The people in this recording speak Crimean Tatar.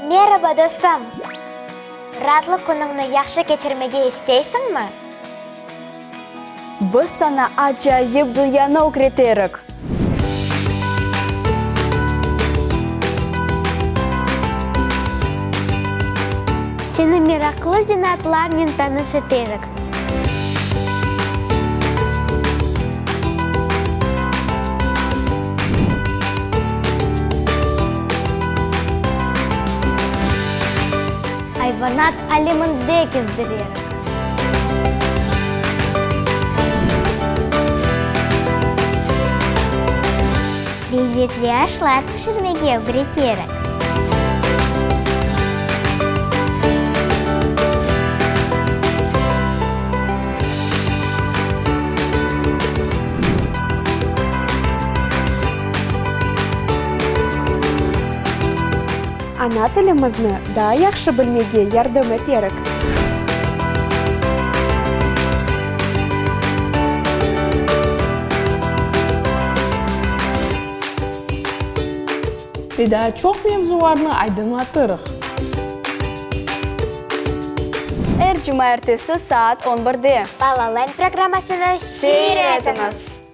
Meraba, dostum! Raatlı künüñni yahşı keçirmege isteysiñmi? Biz saña acayip dünyanı ögreterik! Seni meraqlı zenaatlarnen tanış eterik. Ayvanat aleminde kezdirerik. Lezetli aşlar pişirmege ögreterik. Ana tilimizni daa yahşı bilmege yardım eterik. Ve daa çoq mevzularnı aydınlatırıq. Er cumaertesi saat on birde. Balaland programmasını seyir etiñiz!